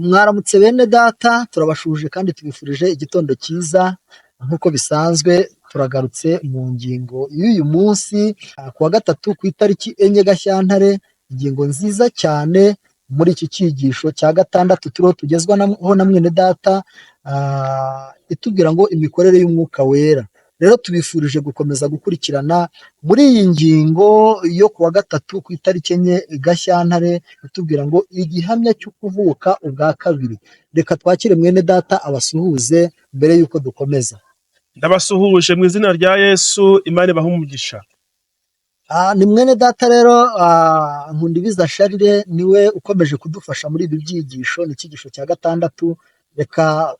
Mwaramutse bene data, turabashuje kandi tubifurije igitondo cyiza. Nk'uko bisanzwe turagarutse mu ngingo y'uyu munsi ku wa gatatu ku itariki 4 Gashyantare, ingingo nziza cyane muri iki cyigisho cya gatandatu turiho tugezwaho na mwene data, itubwira ngo imikorere y'umwuka wera. Rero tubifurije gukomeza gukurikirana muri iyi ngingo yo ku wa gatatu ku itariki 4 Gashyantare, itubwira ngo igihamya cyo kuvuka ubwa kabiri. Reka twakire mwene data abasuhuze mbere y'uko dukomeza. Ndabasuhuje mu izina rya Yesu, Imana ibahe umugisha. Ni mwene data rero Nkundibiza Charles, niwe ukomeje kudufasha muri ibi byigisho, ni icyigisho cya gatandatu. Reka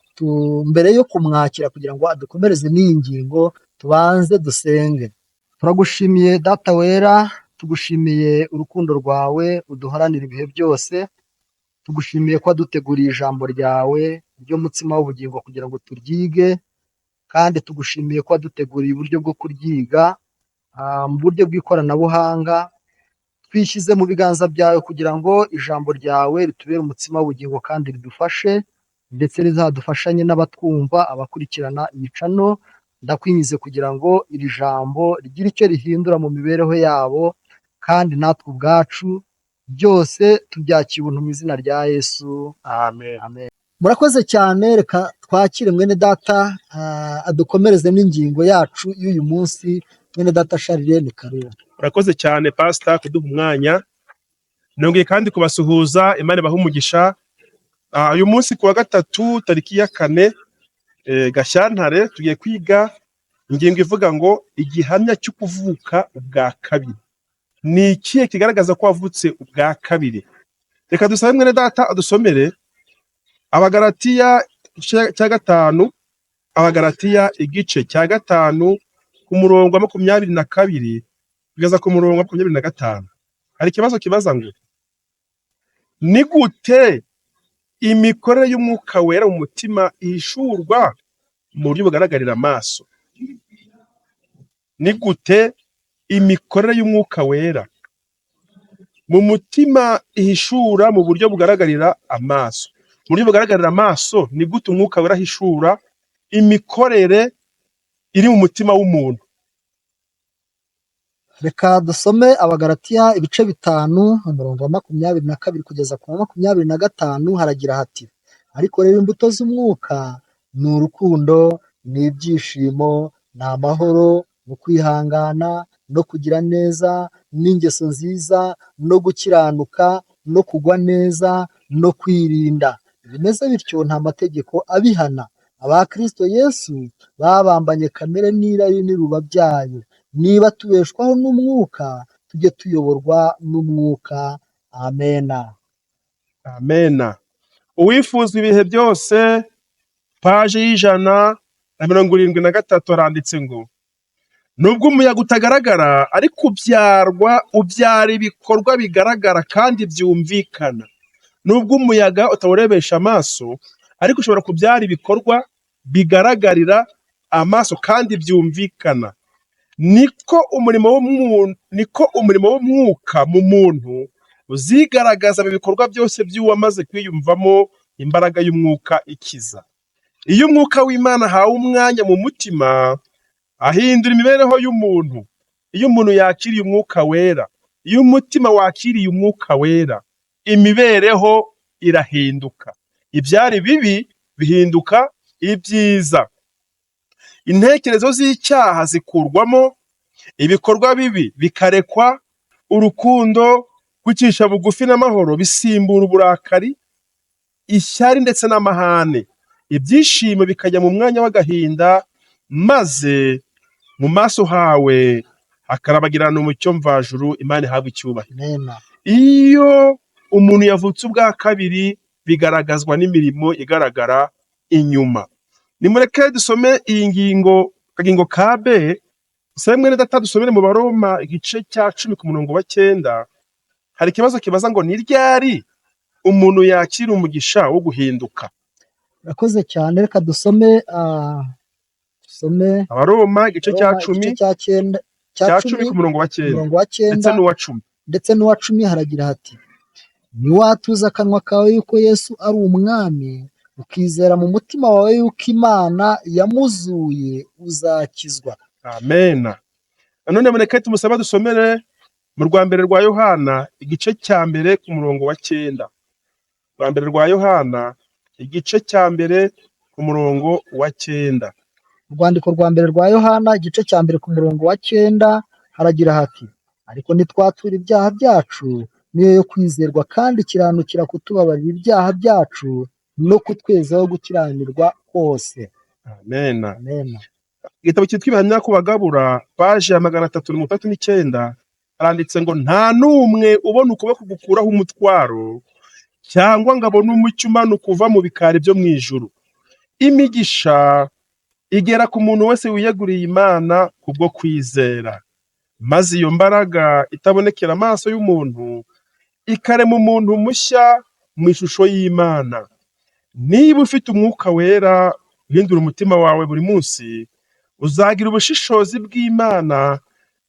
mbere yo kumwakira kugira ngo adukomereze n'iyi ngingo, tubanze dusenge. Turagushimiye Data wera, tugushimiye urukundo rwawe uduharanira ibihe byose, tugushimiye ko waduteguriye ijambo ryawe ryo mutsima w'ubugingo kugira ngo turyige, kandi tugushimiye ko waduteguriye uburyo bwo kuryiga mu buryo bw'ikoranabuhanga. Twishyize mu biganza byawe kugira ngo ijambo ryawe ritubere umutsima w'ubugingo kandi ridufashe, ndetse rizadufashanye n'abatwumva, abakurikirana iyi channel. Ndakwinginze kugira ngo iri jambo rigire icyo rihindura mu mibereho yabo, kandi natwe ubwacu byose tubyakira ubuntu mu izina rya Yesu. Amen. Amen. Murakoze cyane. Reka twakire mwene data adukomereze n'ingingo yacu y'uyu munsi. Mwene data Charles, ni karibu. Urakoze cyane, Pastor, kuduha umwanya. Nongeye kandi kubasuhuza, Imana ibahe umugisha. Uyu munsi ku wa gatatu tariki ya 4 Gashyantare, tugiye kwiga ingingo ivuga ngo igihamya cyo kuvuka ubwa kabiri. Ni ikihe kigaragaza ko wavutse ubwa kabiri? Reka dusabe mwene data adusomere Abagalatiya igice cya 5, Abagalatiya igice cya 5 ku murongo wa 22 kugeza ku murongo wa 25. Hari ikibazo kibaza ngo ni gute imikorere y'umwuka wera mu mutima ihishurwa mu buryo bugaragarira amaso? Ni gute imikorere y'umwuka wera mu mutima ihishura mu buryo bugaragarira amaso? Mu buryo bugaragarira amaso, ni gute umwuka wera ahishura imikorere iri mu mutima w'umuntu? Reka dusome Abagalatiya ibice 5, umurongo wa 22 kugeza ku wa 25. Haragira hati: "Ariko rero imbuto z'umwuka ni urukundo, ni ibyishimo, ni amahoro, no kwihangana, no kugira neza, n'ingeso nziza, no gukiranuka, no kugwa neza, no kwirinda. Bimeze bityo nta mategeko abihana. Aba Kristo Yesu babambanye kamere n'irari n'iruba byayo. Niba tubeshwaho n'umwuka, tujye tuyoborwa n'umwuka." Amena. Amena. Uwifuzwa ibihe byose, paje y'173, haranditse ngo nubwo umuyaga utagaragara, ariko ubyarwa, ubyara ibikorwa bigaragara kandi byumvikana. Nubwo umuyaga utawurebesha amaso, ariko ushobora kubyara ibikorwa bigaragarira amaso kandi byumvikana. Niko umurimo w'umwuka mu muntu uzigaragaza mu bikorwa byose by'uwamaze kwiyumvamo imbaraga y'umwuka ikiza. Iyo umwuka w'Imana ahawe umwanya mu mutima, ahindura imibereho y'umuntu. Iyo umuntu yakiriye umwuka wera, iyo umutima wakiriye umwuka wera, imibereho irahinduka, ibyari bibi bihinduka ibyiza, intekerezo z'icyaha zikurwamo, ibikorwa bibi bikarekwa, urukundo, kwicisha bugufi n'amahoro bisimbura uburakari, ishyari ndetse n'amahane, ibyishimo bikajya mu mwanya w'agahinda, maze mu maso hawe hakarabagirana umucyo mvajuru. Imana ihabwe icyubahiro. Amena. Iyo umuntu yavutse ubwa kabiri, bigaragazwa n'imirimo igaragara inyuma. Nimureke dusome iyi ngingo, akagingo ka B. Sabe mwene data dusomere mu Baroma igice cya 10 ku murongo wa 9. Hari ikibazo kibaza ngo ni ryari umuntu yakira umugisha wo guhinduka? Urakoze cyane. Reka dusome Abaroma igice cya Roma 10 igice cya 9 cya cya 10 10 ku murongo wa 9 umurongo wa ndetse 9 n'uwa 10. Ndetse n'uwa 10. Haragira hati: Niwatuza akanwa kawe yuko Yesu ari umwami, ukizera mu mutima wawe yuko Imana yamuzuye, uzakizwa. Amena. Nanone mureke tumusabe dusomere mu rwa mbere rwa Yohana igice cya mbere ku murongo wa 9. Rwa mbere rwa Yohana igice cya mbere ku murongo wa 9. Urwandiko rwa mbere rwa Yohana igice cya mbere ku murongo wa 9 haragira hati: ariko nitwatura ibyaha byacu, niyo yo kwizerwa kandi ikiranukira kutubabarira ibyaha byacu no kutwezaho gukiranirwa kose. Amena. Amena. Igitabo cyitwa Ibihamya ku Bagabura, paji ya 339, haranditse ngo nta n'umwe ubona ukuboko gukuraho umutwaro cyangwa ngo abone umucyo umanuka uva mu bikari byo mu ijuru. Imigisha igera ku muntu wese wiyeguriye Imana kubwo kwizera, maze iyo mbaraga itabonekera amaso y'umuntu ikarema umuntu mushya mu ishusho y'Imana. Niba ufite Umwuka Wera uhindura umutima wawe buri munsi, uzagira ubushishozi bw'Imana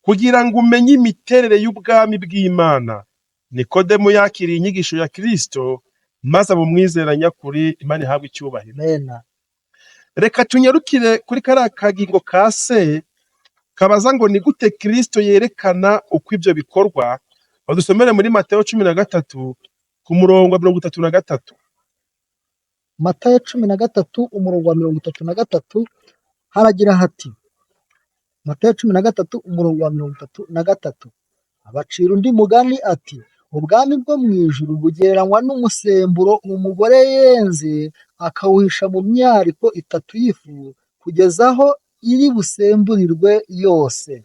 kugira ngo umenye imiterere y'ubwami bw'Imana. Nikodemu yakiriye inyigisho ya Kristo maze aba umwizera nyakuri. Imana ihabwe icyubahiro. Amena. Reka tunyarukire kuri kariya kagingo ka se kabaza ngo ni gute Kristo yerekana uko ibyo bikorwa. Badusomere muri Mateyo 13 ku murongo wa 33. Matayo 13 umurongo wa 33 haragira hati: Matayo 13 umurongo wa 33, abacira undi mugani ati: ubwami bwo mu ijuru bugereranywa n'umusemburo umugore yenze akawuhisha mu myariko itatu y'ifu kugeza aho iri busemburirwe yose.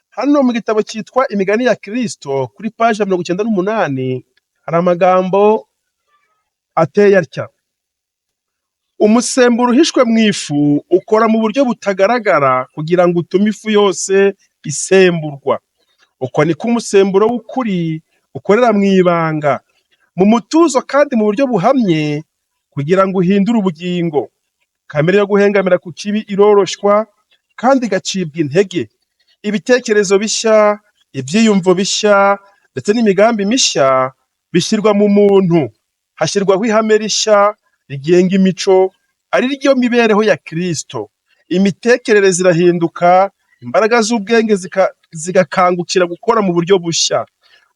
Hano mu gitabo cyitwa Imigani ya Kristo kuri paji ya 98 hari amagambo ateye atya: umusemburo uhishwe mu ifu ukora mu buryo butagaragara kugira ngo utume ifu yose isemburwa. Uko niko umusemburo w'ukuri ukorera mu ibanga, mu mutuzo kandi mu buryo buhamye kugira ngo uhindure ubugingo. Kamere yo guhengamira ku kibi iroroshywa kandi igacibwa intege. Ibitekerezo bishya, ibyiyumvo bishya ndetse n'imigambi mishya bishyirwa mu muntu. Hashyirwaho ihame rishya rigenga imico, ari ryo mibereho ya Kristo. Imitekerereze irahinduka, imbaraga z'ubwenge zigakangukira gukora mu buryo bushya.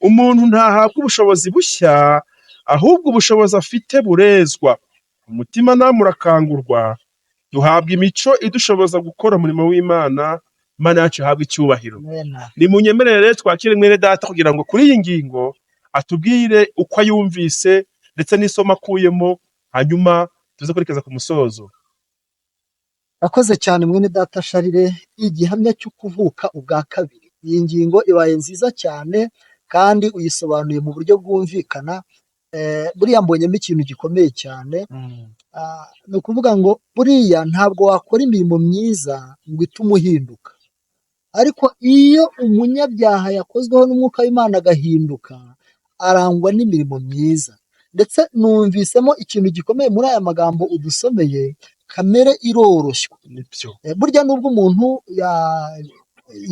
Umuntu ntahabwa ubushobozi bushya, ahubwo ubushobozi afite burezwa. Umutimanama urakangurwa, duhabwa imico idushoboza gukora umurimo w'Imana. Imana yacu ihabwe icyubahiro. Amena. Nimunyemerere rero twakire mwene data kugira ngo kuri iyi ngingo atubwire uko ayumvise ndetse n'isomo akuyemo, hanyuma tuze kwerekeza ku musozo. Akoze cyane mwene data Sharire, igihamya cyo kuvuka ubwa kabiri. Iyi ngingo ibaye nziza cyane kandi uyisobanuye mu buryo bwumvikana. Buriya mbonyemo ikintu gikomeye cyane. Ni ukuvuga ngo buriya ntabwo wakora imirimo myiza ngo itume uhinduka, ariko iyo umunyabyaha yakozweho n'umwuka w'Imana agahinduka, arangwa n'imirimo myiza. Ndetse numvisemo ikintu gikomeye muri aya magambo udusomeye, kamere iroroshywa. Nibyo. Burya nubwo umuntu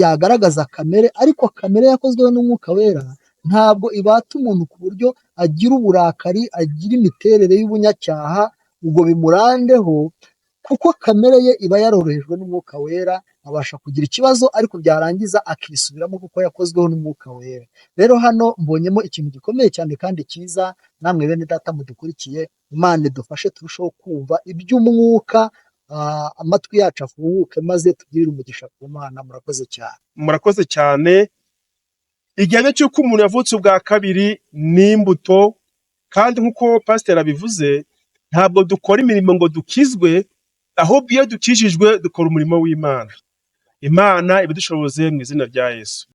yagaragaza kamere, ariko kamere yakozweho n'umwuka wera ntabwo ibata umuntu ku buryo agira uburakari, agira imiterere y'ubunyacyaha ngo bimurandeho, kuko kamere ye iba yarorohejwe n'umwuka wera, abasha kugira ikibazo ariko byarangiza akisubiramo kuko yakozweho n'umwuka wera. Rero hano mbonyemo ikintu gikomeye cyane kandi cyiza. Namwe bene data mudukurikiye, Imana idufashe turusheho kumva iby'umwuka, amatwi yacu afunguke maze tugirire umugisha ku Mana. Murakoze cyane. Murakoze cyane. Igihamya cy'uko umuntu yavutse ubwa kabiri ni imbuto, kandi nk'uko pasiteri abivuze, ntabwo dukora imirimo ngo dukizwe, ahubwo iyo dukijijwe dukora umurimo w'Imana. Imana ibidushoboze mu izina rya Yesu.